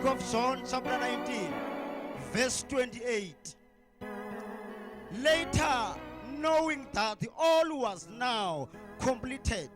of John chapter 19 verse 28. Later, knowing that all was now completed,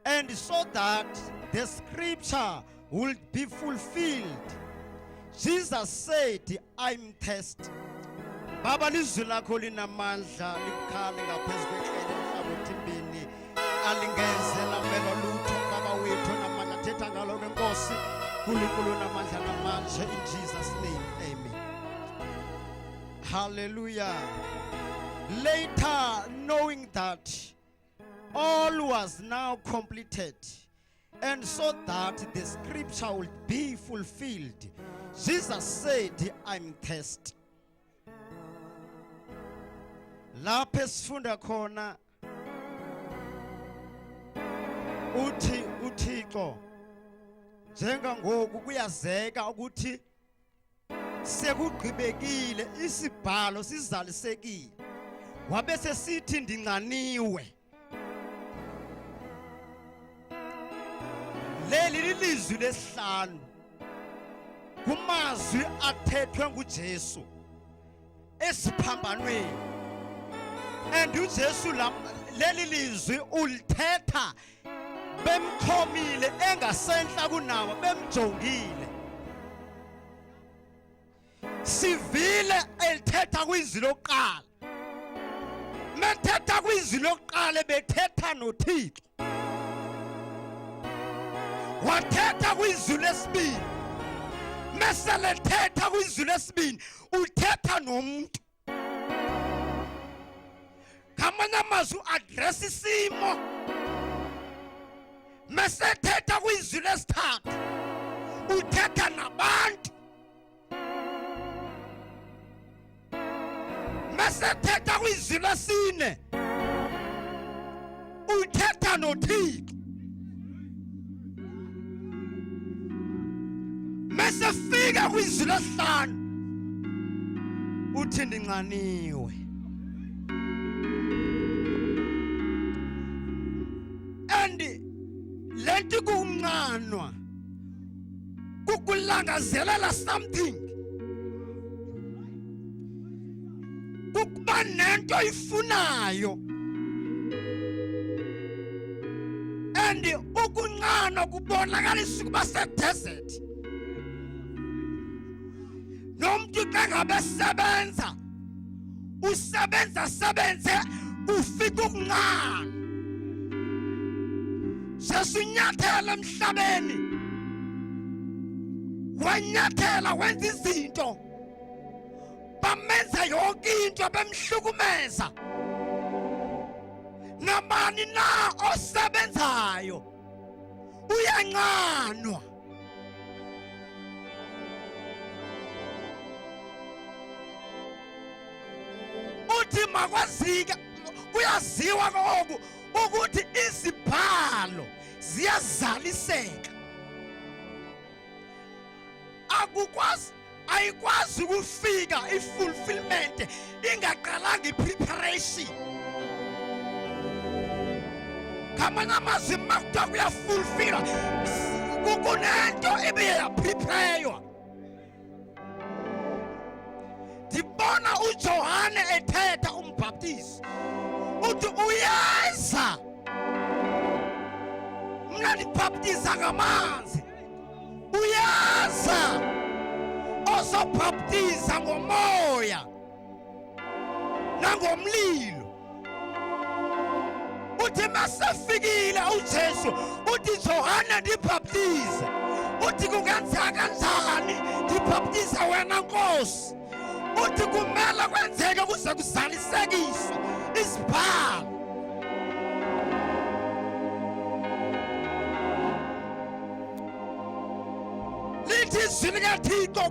and so that the scripture would be fulfilled, Jesus said, I'm thirsty. Baba lizwi lakho linamandla libukhali ngaphezu kwekrele mhlangothi mbini alingeze lamelwa lutho baba wethu namandla thetha ngalo ke Nkosi uNkulunkulu namandla namanje in Jesus name amen. Hallelujah. Later knowing that all was now completed and so that the scripture would be fulfilled Jesus said I'm thirsty. Lapho esifunda khona uthi uThixo njengangoku kuyazeka ukuthi sekugqibekile isibhalo sizalisekile wabe sesithi ndinxaniwe leli lilizwi lesihlanu kumazwi athethwe nguJesu esiphambanweni and uJesu leli lizwi ulithetha bemxhomile engasentla kunawo bemjongile sivile elithetha kwizwi lokuqala methetha kwizwi lokuqala bethetha noThixo wathetha kwizwi lesibini meselethetha kwizwi lesibini uthetha nomuntu ngamanye amazwi uaddress isimo mesethetha kwizwi lesithathu uthetha nabantu mesethetha kwizwi lesine uthetha noThixo mesefika kwizwi lesihlanu uthi ndinxaniwe and lento kunqanwa kukulangazelela something kukuba nento oyifunayo and ukunqanwa kubonakalisa ukuba sedesert nomntu xa ngabe sebenza usebenza sebenze kufika ukunqanwa sesinyathela emhlabeni wanyathela wenza izinto bamenza yonke into bemhlukumeza nabani na osebenzayo uyanqanwa uthi makwazike kuyaziwa oku ukuthi izibhalo ziyazaliseka akukwazi ayikwazi ukufika i-fulfillment ingaqalanga i-preparation ngamanye amazwi uma kuthiwa kuyafulfila kunento ebiye yaprepaywa ndibona uJohane ethetha umbhaptizi uthi uyeza mna ndibhaptiza ngamanzi uyaza ozobhaptiza ngomoya nangomlilo uthi masefikile uJesu uthi Johane ndibhaptize uthi kungenzeka kanjani ndibhaptize wena Nkosi uthi kumele kwenzeke kuze kuzalisekiswe isibhalo lithi izwi likaThixo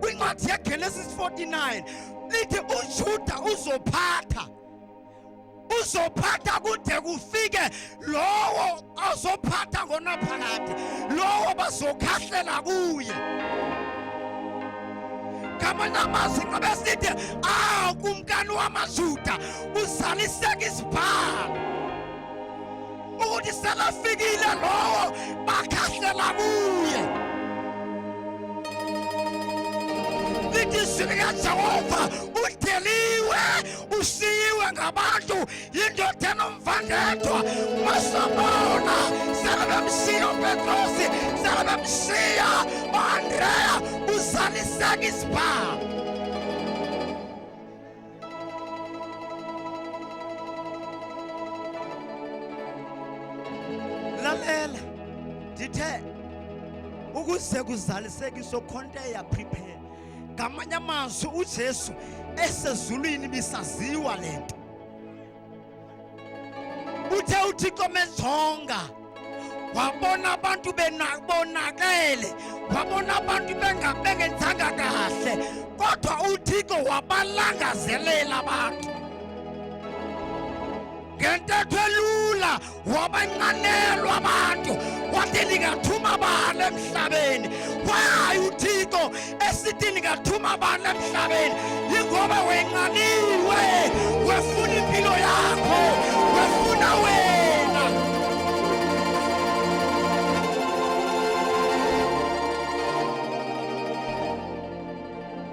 kwincwadi yeGenesis 49 lithi uJuda uzophatha uzophatha kude kufike lowo ozophatha ngonaphakade lowo bazokhahlela kuye ngamanye amazwi xa besithi awu kumkani wamajuda uzaliseka isibhalo ukuthi selafikile lowo bakhahlela kuye. Izwi likaJehova udeliwe, ushiyiwe ngabantu, yindoda enomvandedwa. Masabona sele bemshiya uPetrosi, sele bemshiya uAndreya, uzaliseka isibhamu. Lalela, ndithe ukuze kuzalisekiswe khonto eyaprepare. Ngamanye amazwi uJesu esezulwini bisaziwa lento. Uthe uThixo mejonga wabona abantu bonakele, wabona abantu bengenzanga kahle, kodwa uThixo wabalangazelela abantu. Ngentetho elula wabanqanelwa abantu, wathi ndingathuma bani emhlabeni? Why uThixo esithi ndingathuma bani emhlabeni? Yingoba wenqaniwe, wefuna impilo yakho, wefuna wena.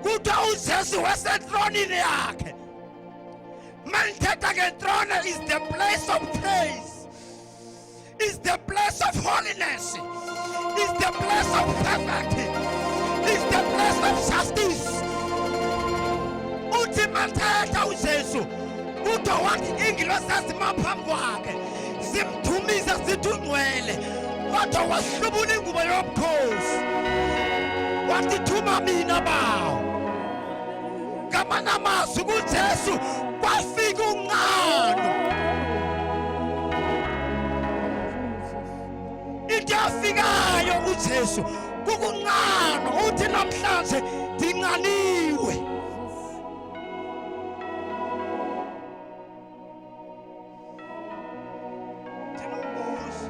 Kuthiwa uJesu wasetronini yakhe. Mandithetha ngetrone is the place of praise, is the place of holiness, is the place of perfect, is the place of justice. Uthi mathetha uJesu, kuthiwa wathi iingilosi zazima phambi kwakhe zimdumisa zithi ungcwele, kodwa wahlubula ingubo yobukhosi wathi thuma mina bawo. Ngamanye amazwi kuJesu kwafika unqano. Into yafikayo kuJesu kukunqano. Uthi namhlanje ndinqaniwe. Ndinombuzo.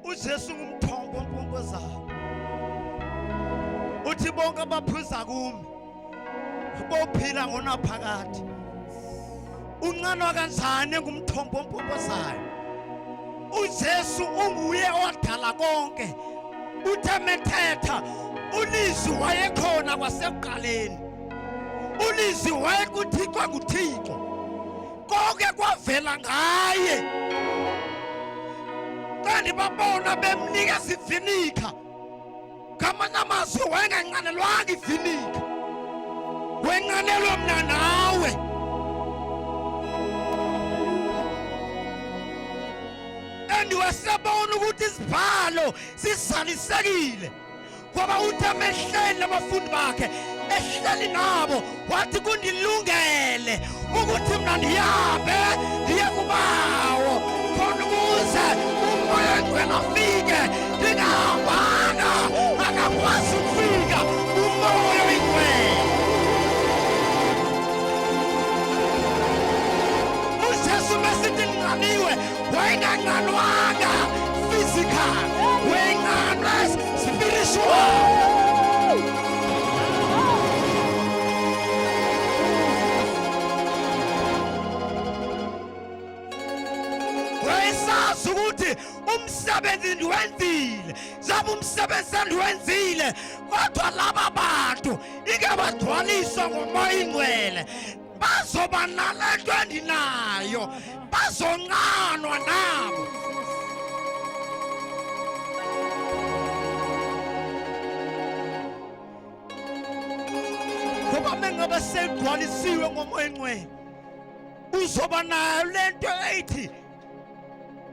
uJesu ngumthombo ompompozayo. Uthi bonke abaphuza kumi bophila ngonaphakade. Unqanwa kanjani ngumthombo ompompozayo? uJesu unguye owadala konke. Uthe methetha uLizwi wayekhona kwasekuqaleni. ULizwi wayekuThixo nguThixo. Konke kwavela ngaye. Xa ndibabona bemnikeza ivinika, ngamanye amazwi wayenganqanelwanga ivinika, wenqanelwa mna nawe. And wasebona ukuthi isibhalo sizalisekile, ngoba uthi amehleli nabafundi bakhe ehleli nabo wathi kundilungele ukuthi mna ndihambe ndiye kubawo, khona ukuze uMoya oNgcwele afike. Ndingahambanga akakwazi ukufika uMoya oyiNgcwele. UJesu mesithi ndinqaniwe, wayenganqanwanga physical, wayenqanwe spiritual. Wayesazi ukuthi umsebenzi ndiwenzile, njengoba umsebenzi endiwenzile, kodwa laba bantu ike bagcwaliswa ngoMoya iNgcwele, bazoba nale nto endinayo, bazonqanwa nabo. Ngoba mengabe segcwalisiwe ngoMoya oNgcwele, uzoba nayo lento ethi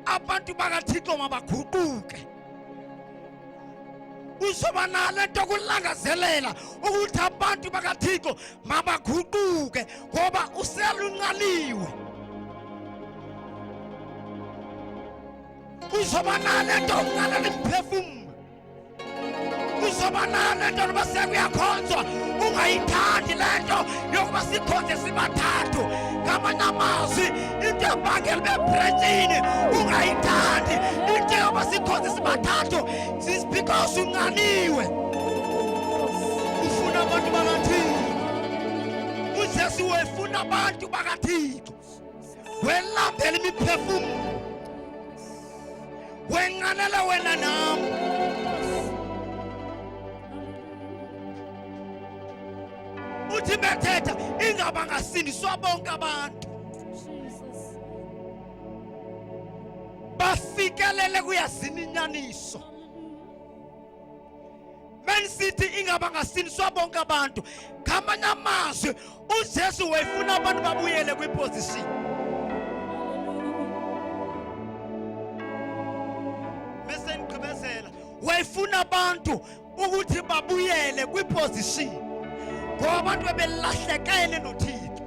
abantu bakaThixo mabaguquke. Uzoba nalo into yokulangazelela ukuthi abantu bakaThixo mabaguquke, ngoba uselunqaliwe. Uzoba nalo into yokunqalela imiphefumulo. Uzoba nalo into yokuba sekuyakhonzwa ungayithandi le nto yokuba sikhonze sibathathu. Ngamanye amazwi into ebangela bebhrentshini ungayithandi into yokuba sikhonze sibathathu is because unqaniwe, ufuna abantu bakaThixo. UJesu wefuna abantu bakaThixo, welambela imiphefumulo, wenqanela wena nami. Uthi bethetha ingaba ngasindiswa bonke abantu. Jesus. Bafikelele kuyazini inyaniso. Menisithi ingaba ngasindiswa bonke abantu, ngamanye amazwi uJesu wayefuna abantu babuyele kwiposition. Bese nigqibezela, wayefuna abantu ukuthi babuyele kwiposition ngoba abantu bebelahlekene noThixo.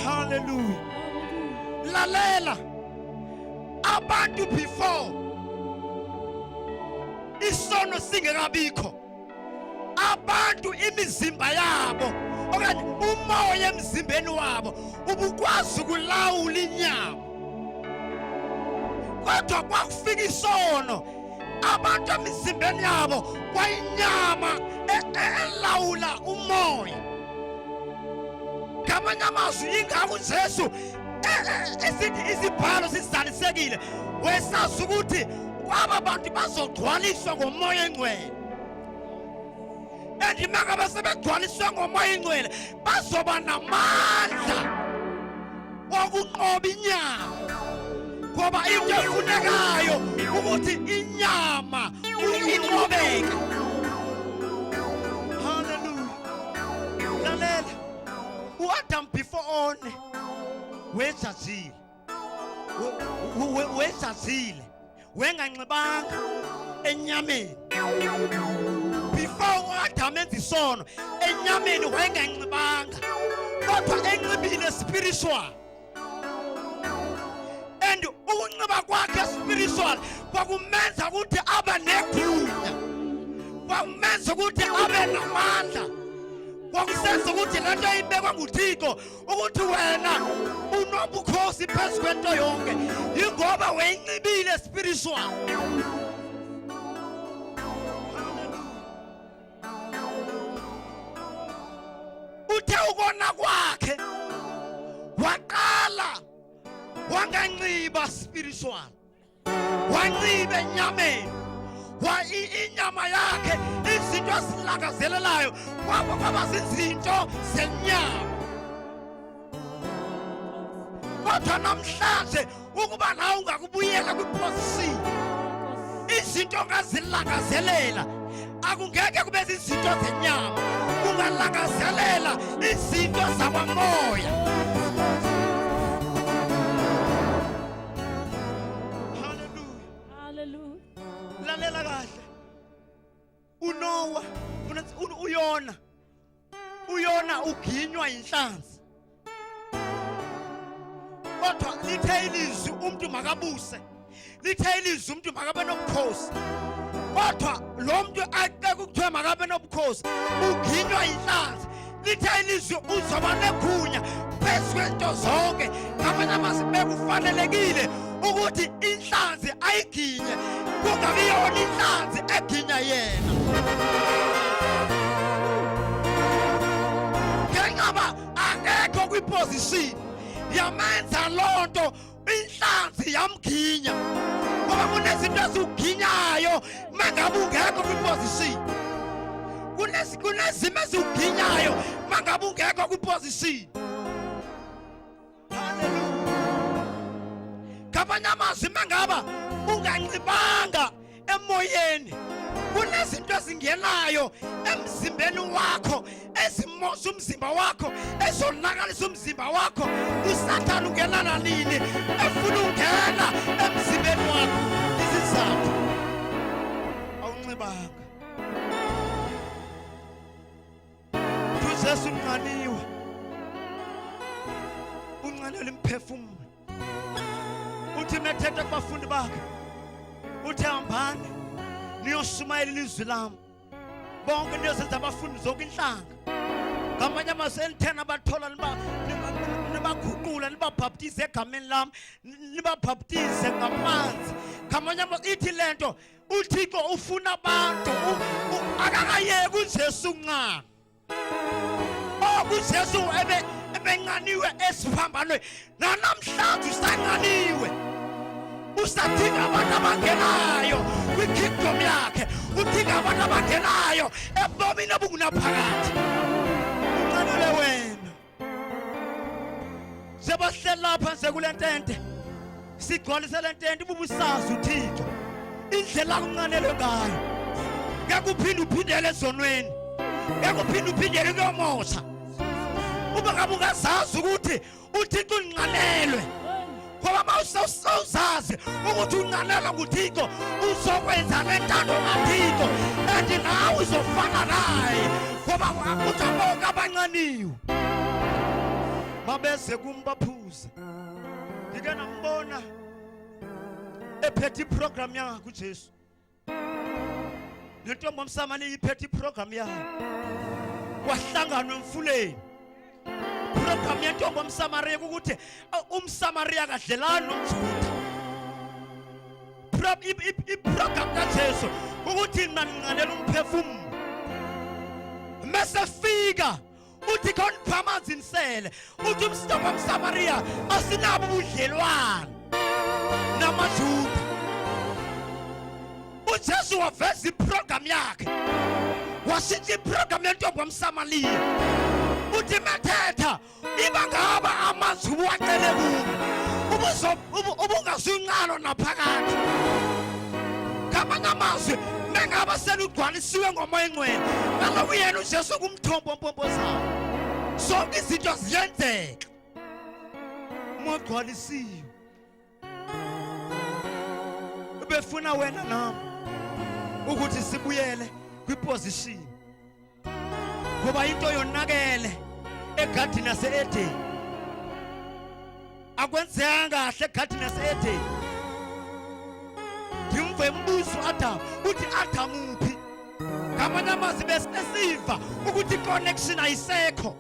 Hallelujah. Lalela, abantu before isono singekabikho, abantu imizimba yabo okanye umoya emzimbeni wabo ubukwazi ukulawula inyama, kodwa kwakufika isono, abantu emizimbeni yabo kwayinyama elawula umoya. Ngamanye amazwi, ingako uJesu esithi izibhalo zizalisekile, wesazi ukuthi kwaba bantu bazogcwaliswa ngomoya engcwele, and mangabe sebegcwaliswe ngomoya engcwele bazoba namandla wokunqoba inyama, ngoba into efunekayo ukuthi inyama inqobeke. Hallelujah. Lalela, uAdam before one wejazile, wejazile, wenganxibanga enyameni. Before uAdam enza isono, enyameni wayenganxibanga, kodwa enxibile spiritual, and ukunxiba kwakhe spiritual kwakumenza ukuthi abe negunya, kwakumenza ukuthi abe namandla, kwakusenza ukuthi le nto ibekwa nguThixo ukuthi wena unobukhosi phezu kwento yonke, yingoba wayinxibile spiritual. Uthe ukona kwakhe waqala wanganxiba spiritual, wanxiba enyameni, wa inyama yakhe, izinto azilangazelelayo kwaba zizinto zenyama. Kodwa namhlanje ukuba nawe ungakubuyela kwiposition, izinto ongazilangazelela akungeke kube zizinto zenyama, ungalangazelela izinto zakwamoya. Hallelujah. Hallelujah. Lalela kahle, uNoah uYona, uYona uginywa inhlanzi, kodwa lithe ilizwi umuntu makabuse, lithe ilizwi umuntu makabe nobukhosi, kodwa lo muntu aqeka ukuthiwa makabe nobukhosi uginywa inhlanzi. Lithe ilizwi uzoba negunya phezu kwento zonke. Ngamanye amazwi, bekufanelekile ukuthi inhlanzi ayiginye, kungabi yona inhlanzi eginya yena. Ngenxaba akekho kwiposition, yamenza loo nto inhlanzi yamginya, ngoba kunezinto eziwuginyayo mangabe ungekho kwiposition. Kunezimo eziwuginyayo mangabe ungekho kwiposition. Hallelujah. Ngamanye amazwi, mangaba unganxibanga emoyeni, kunezinto ezingenayo emzimbeni wakho ezimosha umzimba wakho, ezonakalisa umzimba wakho. Usathane ungena nanini efuna ungena emzimbeni wakho, izizathu awunxibanga. UJesu unqaniwe, unqanele imphefumulo. Uthi methetha kubafundi bakhe, uthi hambani niyoshumayela ilizwi lami bonke, niyosenza abafundi zonke inhlanga. Ngamanye amazwi, enithena abathola nibaguqula, nibabhaptize egameni lami, nibabhaptize ngamanzi. Ngamanye amazwi, ithi lento uThixo ufuna abantu akakayeki uJesu unqana. Oh, uJesu ebenqaniwe esiphambanweni, nanamhlanje usanqaniwe, usadinga abantu abangenayo kwikingdom yakhe, udinga abantu abangenayo ebomini obungunaphakade. Njengoba sihleli lapha nje kule ntente, sigcwalise le ntente, ububusazi uThixo indlela akunqanelwe ngayo. Ngeke uphinde uphindele ezonweni, ngeke uphinde uphindele kuyomosha. Uma ngabe ungazazi ukuthi uThixo unqanelwe, ngoba uma usewuzazi ukuthi unqanelwa nguThixo, uzokwenza le ntando kaThixo and nawe uzofana naye, ngoba uthi bonke abancaniwe mabeze kum baphuze. Ngike nambona ephethe iprogram yakhe uJesu, nentombi yomsamane iphethe iprogram yayo, kwahlanganwa emfuleni. Program yentombi yomsamariya ukuthi umsamariya akadlelani nomjuda. Iprogram kaJesu ukuthi mina nginqanela umphefumulo, mese fika uthi khona pha amanzi nisele, uthi umsitopha umsamariya asinabo ubudlelwane namajuda. uJesu waveza iprogram yakhe, washintsha iprogram yentombi wamsamariya. Uthi methetha iba ngaba amanzi ubuwacele kubo, ubungasunqalo naphakathi. Ngamanye amazwi, mengaba selugcwalisiwe ngomoya engcwele, kaloku yena uJesu kumthombo ompompozayo, zonke izinto ziyenzeka uma ugcwalisiwe. Ubefuna wena nami ukuthi sibuyele kwiposition, ngoba into yonakele egadini yase-Edeni. Akwenzeka kahle egadini yase-Edeni. Ndimve mbuzo Adam, uthi Adam uphi? Ngamanye amazwi besesiva ukuthi i-connection ayisekho.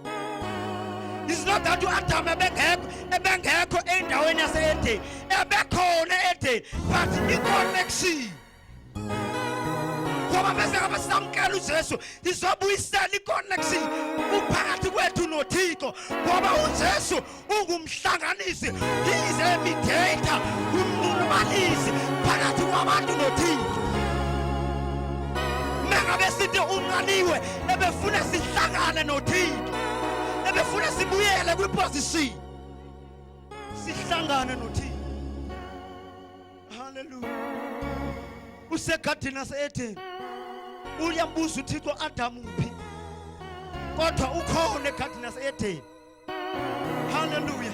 It's not that u-Adam ebengekho endaweni yase-Edeni, ebekhona e-Edeni, but i-connection, ngoba bese ngabe samkela uJesu, izobuyisela i-connection uphakathi kwethu noThixo, ngoba uJesu ungumhlanganisi, he is a mediator, umnxulumanisi phakathi kwabantu noThixo. Mengabe sithi unqaniwe, ebefuna sihlangane noThixo, ebefuna sibuyele kwiposition, sihlangane noThixo. Haleluya. Usegadini yase-Edeni, uyambuza uThixo, Adam uphi? Kodwa ukhona egadini yase-Edeni. Hallelujah.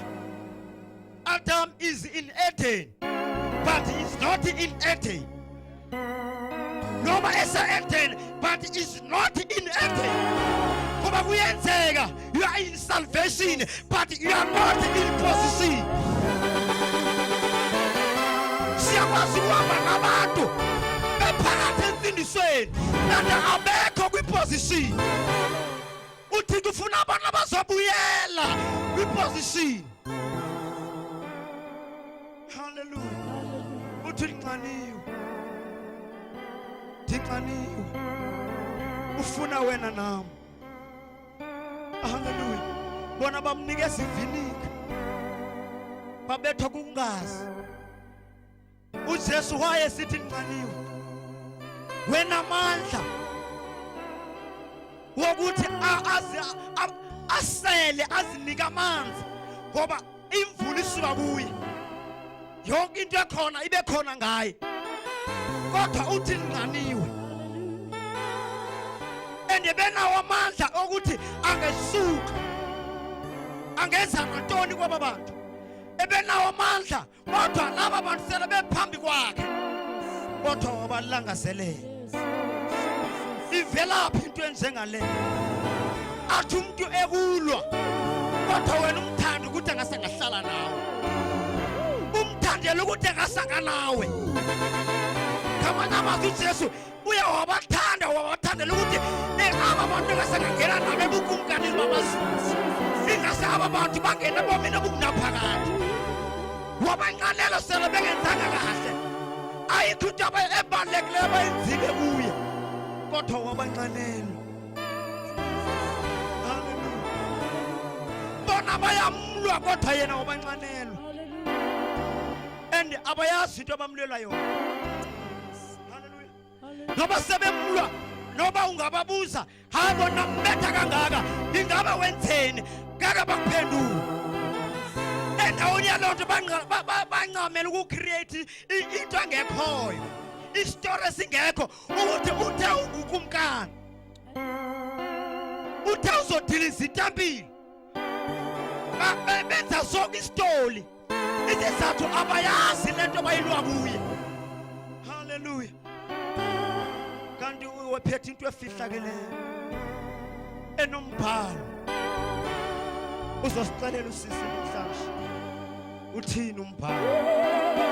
Adam is in Eden, but he's not in Eden. Noma ese-Eden, but is not in Eden. Ngoba kuyenzeka, you are in salvation, but you are not in position. Siyakwazi ukuhamba nabantu bephakathi ensindisweni, kanti abekho kwiposition. Uthixo ufuna abantu abazobuyela kwiposition. Hallelujah. Uthi nxaniwe, ndinxaniwe, ufuna wena nami. Haleluya. Bona bamnikeza ivinika, babethwa kungazi. uJesu wayesithi nxaniwe, wena amandla wokuthi asele azinike amanzi, ngoba imvula isuka kuye, yonke into ekhona ibe khona ngaye, kodwa uthi nxaniwe, and benawo amandla okuthi angesuka angenza ngantoni kwaba bantu, ebenawo amandla, kodwa laba bantu sele bephambi kwakhe, kodwa wabalangazelela. Ivelaphi into enjengale? Athi umuntu ekulwa, kodwa wena umthanda ukuthi angase ngahlala nawe, umthandela ukuthi angasanga nawe. Ngamanye amazwi, uJesu uye wabathanda, wabathandela ukuthi aba bantu engasengangena nabo ebukumkanini bamazulu, ingase aba bantu bangene ebomini obungunaphakade. Wabanqalela sele bengenzanga kahle, ayikho into ebalulekileyo abayenzile kuye, kodwa wabanqanela. Haleluya. Bona bayamlwa, kodwa yena wabanqanelwa, and abayazi into abamlwela yona. Haleluya. Noba sebemlwa, noba ungababuza, hayi bona mbetha kangaka, ingaba wenzeni? Ngeke bakuphendule. Endaweni yaloo nto bancamela ukucreate into engekhoyo, isitori esingekho, ukuthi uthe ungukumkani, uthe uzodiliza itempile. Benza sonke isitori, isizathu abayazi le nto bayilwa kuye. Haleluya! Kanti wephethe into efihlakeleyo enombhalo. Uzosixelela usisi namhlanje uthini umbhalo.